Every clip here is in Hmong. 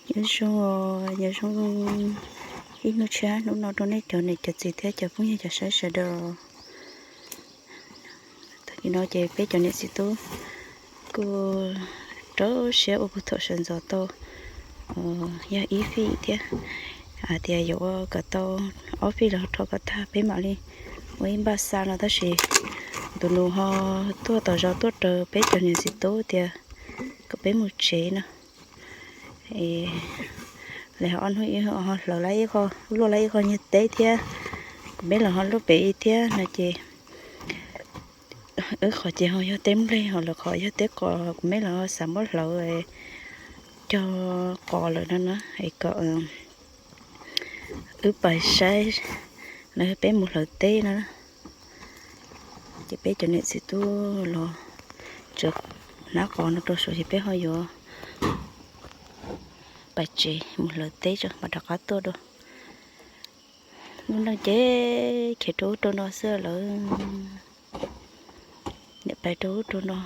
Nyob zoo, nyob zoo ib hnub tshiab hnub no rau nej cov niam cov txiv thiab cov phooj ywg cov saib sawv daws. Tag kis no ces peb cov niam txiv tub kuj rau siab ua puag thaum sawv ntxov tau yog ib fij thiab, hais tias yuav ua kom tau ob fij los rho kom tag peb mam li ua ib npaj xa no tab sis tus nus ho tuaj tom zos tuaj raws peb cov niam txiv tub tias kom peb mus tsev no. Lawv ho ob hnub ib ho hlawv lawv ib qho, luaj lawv ib qho nyuag teb thiab, kuv meb los ho luaj pem ib thiab no ces wb qhov ces ho yog teb nplej ho lawv qhov yog teb qos, kuv meb los xav muab hlawv cog qos lawm no na es kom wb pais saib lawv peb mus hlawv teb no. Ces peb cov niam txiv tub los tsev hnab qos no rau saum ces peb ho yuav pais tsev mus hlawv teb tso mam rov qab tuaj dua. Lub neej ces khiav rau ub rau no xwb lawm. Niam pais rau ub rau no,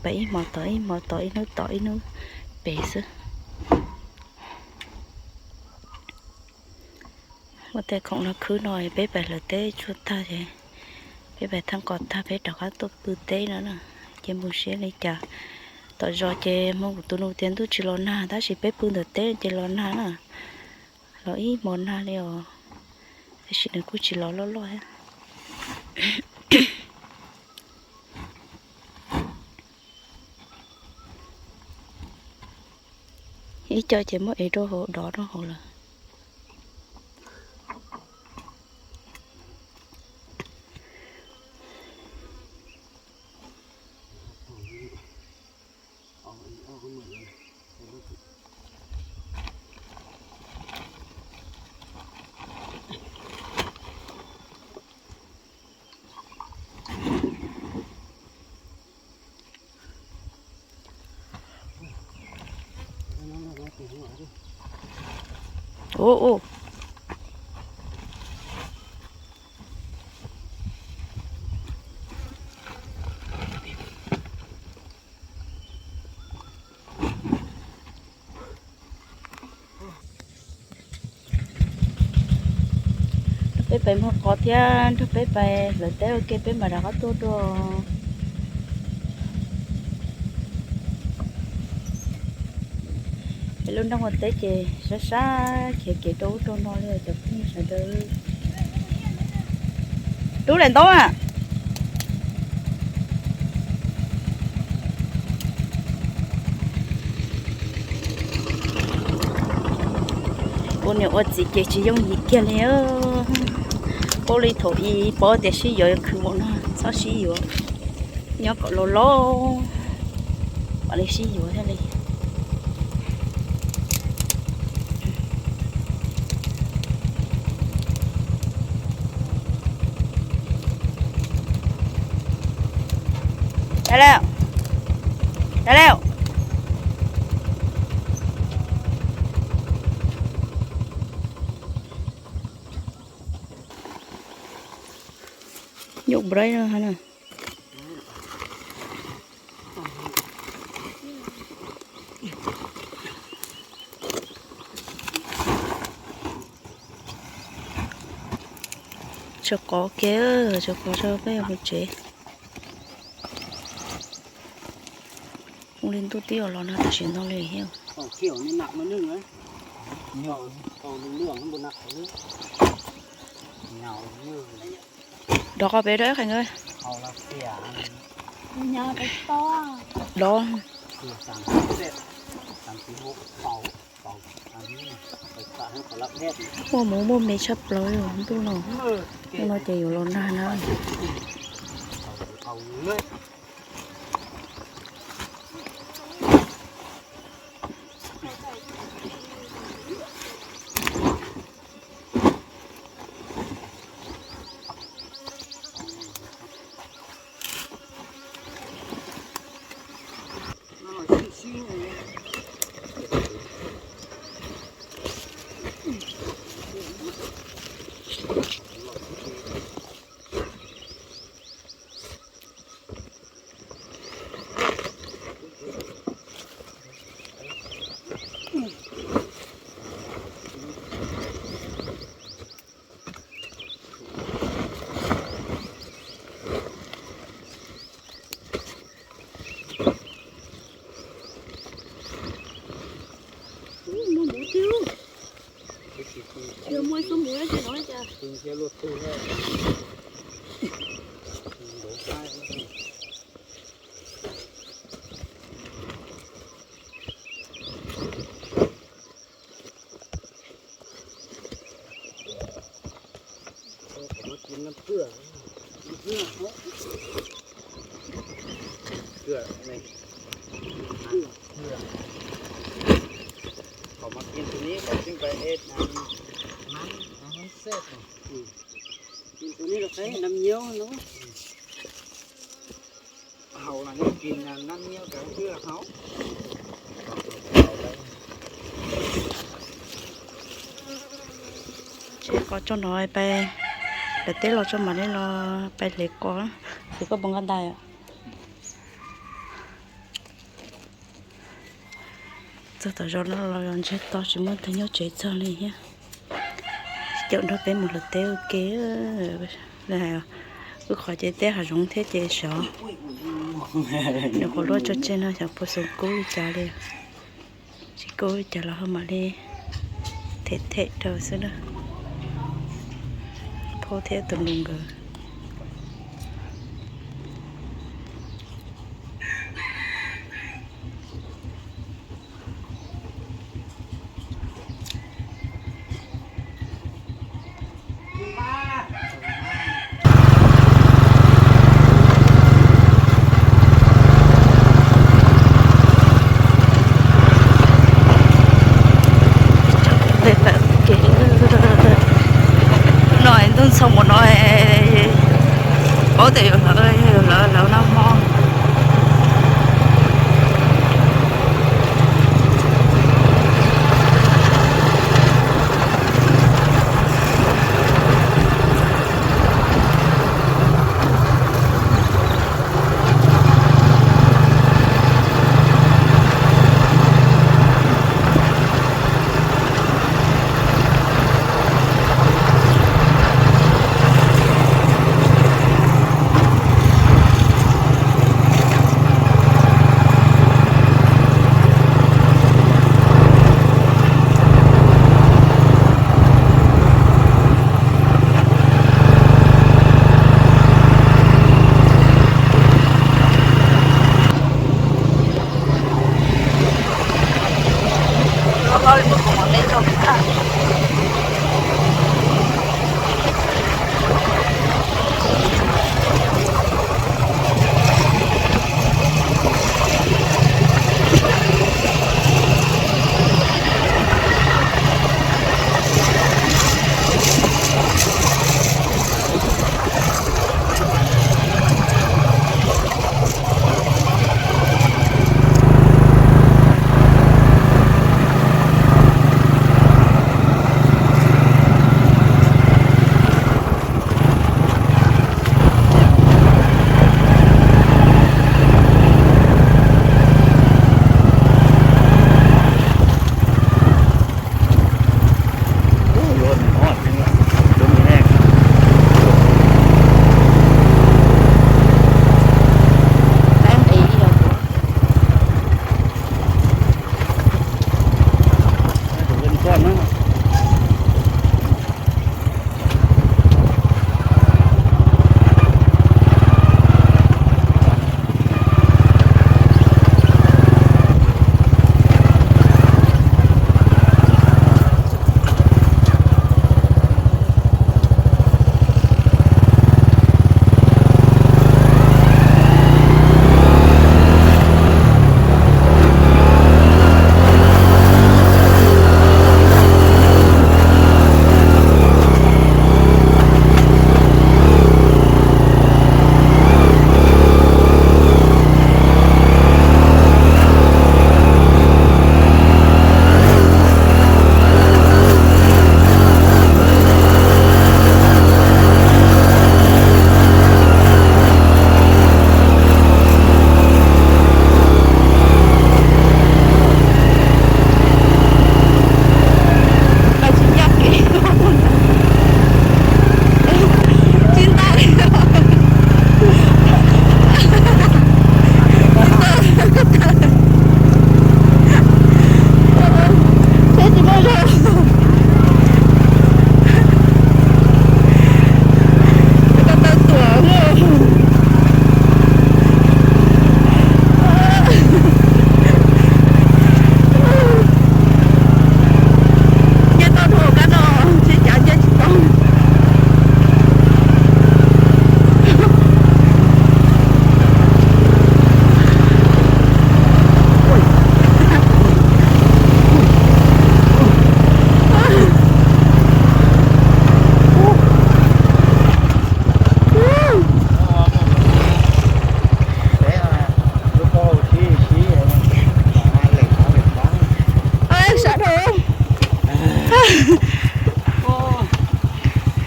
pais ib hmo tom ib hmo tom ib hnub tom ib hnub pem xwb. Muab tej khoom no khwb no peb pais hlawv teb tsuag tag ces peb pais thaj qos tag peb rov qab tuaj pw teb no na. Ces mus siab li cas, tom zos ces hmo kuv tus nus tias ntuj tsis los nag tab sis peb pw ntawm teb ces los nag na, los ib hmo nag li os, tab sis nws kuj tsis los loj loj thiab. Ib co ces muab ev rau hauv dov rau hauv lawm. Ua ua. Nrog peb pais muag qos thiab nrog peb pais hlawv teb ua ke peb mam rov qab tuaj dua. Peb lub neej ua teb ces sab sab khiav kev rau ub rau no li cov phooj ywg sawv daws. Rub daim ntaub na. Ua niam ua txiv ces tsis yooj yim kiag li. Paub li thaum ub paub tias sib yuav khwv mus no txhob sib yuav, nyob kom laus laus mam li sib yuav thiaj li. Dale. Dale. Nhục brai no hả nè. Tso qov kiag, tso qov tso peb mus tsev. Ua li ntuj twb yuav los no tab sis ntog li thiab. Rov qos pem rau ib qhais nkawd. Dov. Muaj hmoov muaj me tshaj plaws li ntuj no. Hnub no ces yuav los nag na. Tsis qos tso no pais, lawv teb los tso mam li los pais hle qos. Xwb koj puas nqa ntais? Txog tom zos no los ntsiag to tsis muaj tug nyob tsev txog li thiab. Caum nrog peb mus luaj teb ua ke. Wb qhov ces teb hav zoov thiab ces sov. Nyuam qhuav luaj tso tseg no xyov puas xoo kub li cas li. Tsis kub li cas los ho mam li them them rau xwb na. Phauj thiab tus nus nkawd. No ntuj ntxhoo mus no, paub tias yuav hlawv, yuav hlawv hlawv noj hmo.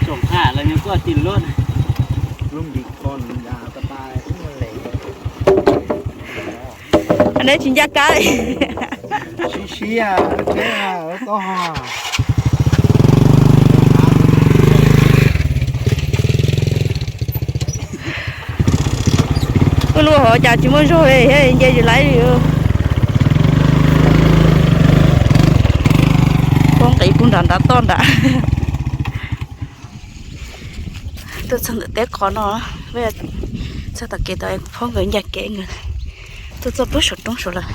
Tsoom haj los nyuag kuaj tim lub. Neb tsis ncaj kab li. Siab siab, lub tsheb toj. Kuj lub hauv cas tsis muaj zog li thiab, nce tsis laib li. Poob nqis poob nram nrad toj nrad. Tuaj txog ntawm teb qos no, txog tom kev tod phob nkawd ncaig kev nkawd tuaj txog pem saum roob saud lawm.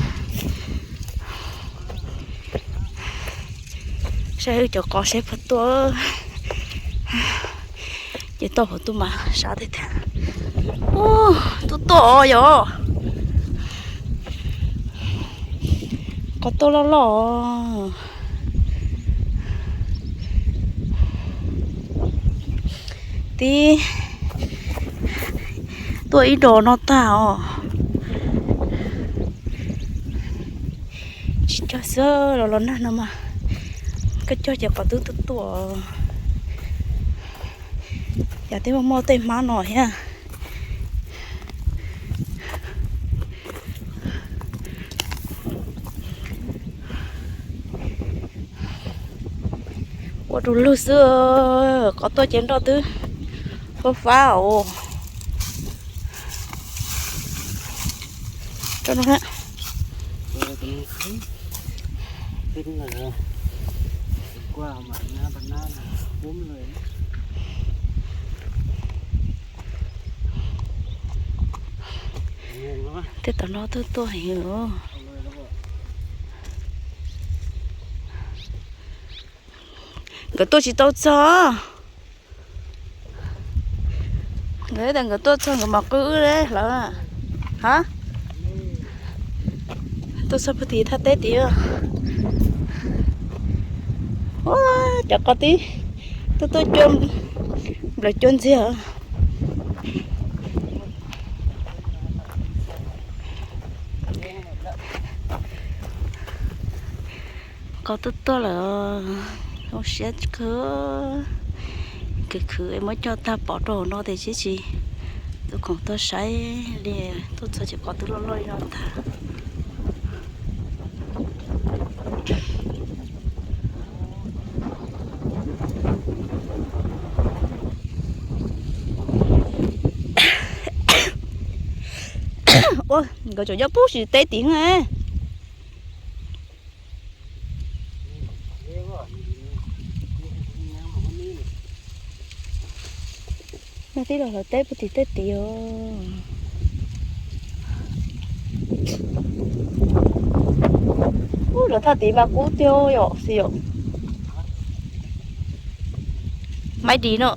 Saib wb cov qos seb puas tuaj. Ces toj puas tuaj mas sab tiag tiag. Ub, tuaj tuaj os yom. Qos tuaj loj loj os. Tib tuaj ib dos no tag os. Tsis cog xwb, los los nag no mas koj cog ces qos twb tuaj tuaj. Yam twb muaj muaj tej hmab no thiab. Ua du lug xwb, qos tuaj ces nroj twb fab fab os. Tej tom no tuaj tuaj heev os. Nkawd tuaj tsis tau txog. Nkawd tias nkawd tuaj txog nkawd mam qw wb hlawv. Ha, tuaj txog puag tim thaj teb tid. Ua, cov qos tib tuaj tuaj cua, nplawm cua ntxiag. Qos tuaj tuaj lawm, zoo siab kawg. Khwv khwv muab coj tag pov rau hauv no tiam sis tsis tu khoom tuaj saib li, tuaj txog ces qos twb loj loj li no tag. Ua, nkawd tseem nyob pub tsis teb tid na. Nag tib los lawv teb puag tim tej tid os. Ub, lawv thaj tid mas kub tiag yom, xi yom. Maiv Dis no.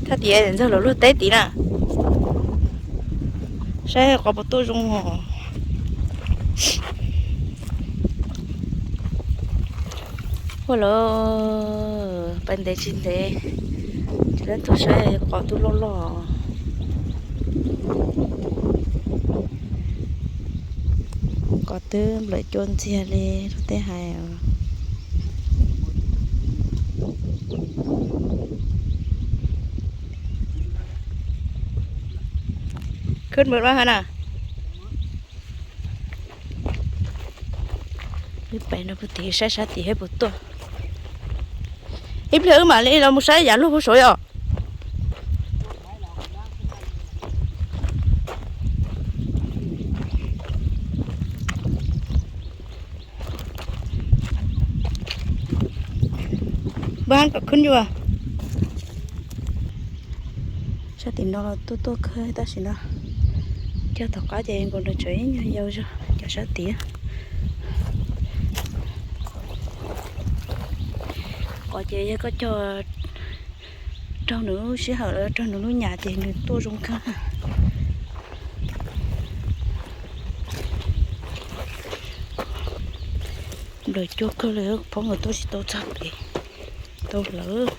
Thaj tid ntxawg lawv luag teb tid na. Saib qos puas tuaj zoo os. Ua lawm, pais ntev tsis ntev, ces lawv tuaj saib qos twb loj loj. Qos twb nplawm cua ntxiag li luag tej hais. Khwb mus lawm na. Wb pem no puag tim saib sab tim hab puas tuaj. Ib pliag wb mam li los mus saib yav luag puag saud yom. Npawg Hab kom khwb yuav. Sab tim no tuaj tuaj kawg tam sim no. Cog tom qab ces nkaus no tseem ib nyuag yau zog cov sab tid. Qos ces yog koj cog raug nws lub sij hawm los raug nws lub nyam ces nws tuaj zoo kawg. Nplawm cua kawg li, phob nkawd tuaj tsis tau txog pem tau lawm.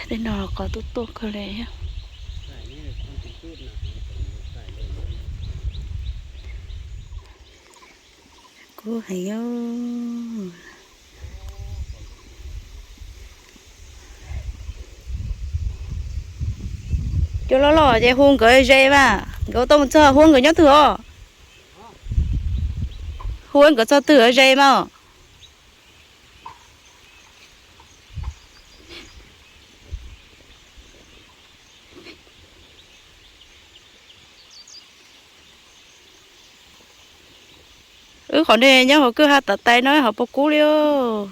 Tej no qos tuaj tuaj kawg li. Kub heev. Cov loj loj ces hu nkawd ze mas, nkawd tau mus txog hu nkawd nyob twg os? Hu nkawd txog twg ze mas. Wb qhov nej nyob hauv kwj ha tav tais no ho puas kub li os.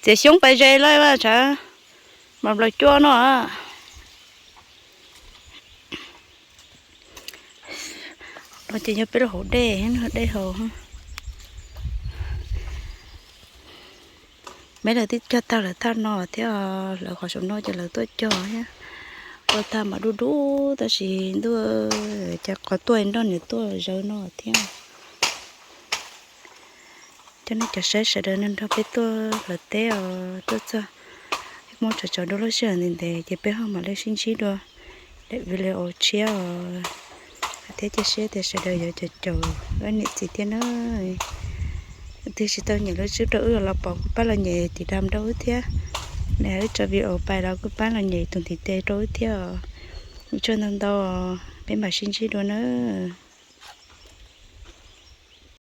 Txiav xyoob pais ze lawm mas tshav mas nplaws cuab no. No ces yog peb lub hauv dej, dej hauv. Meb lawv twb cog tag lawm thaj no thiab, lawv qhov saum no ces lawv tuaj cog thiab. Ua tag mas dub dub tab sis ntuj, cas qhov tuaj nroj niam tuaj zawv no thiab. Coj nej cov saib sawv daws nrog peb tuaj hlawv teb os, tuaj txog Hmoob tsav tsav dua lub sij hawm ntev ntev ces peb ho mam li sib ntsib dua daim video tshiab os. Thiab cia siab tias sawv daws yuav caum caum wb niam txiv thiab na. Twg tsis tau nias lub tswb rau wb los pom kuj pab los nias tiv dam rau wb thiab. Nias wb tso video pais los kuj pab los nias tus ntiv tes rau wb thiab os. Ua tsaug ntau ntau, peb mam sib ntsib dua nawb.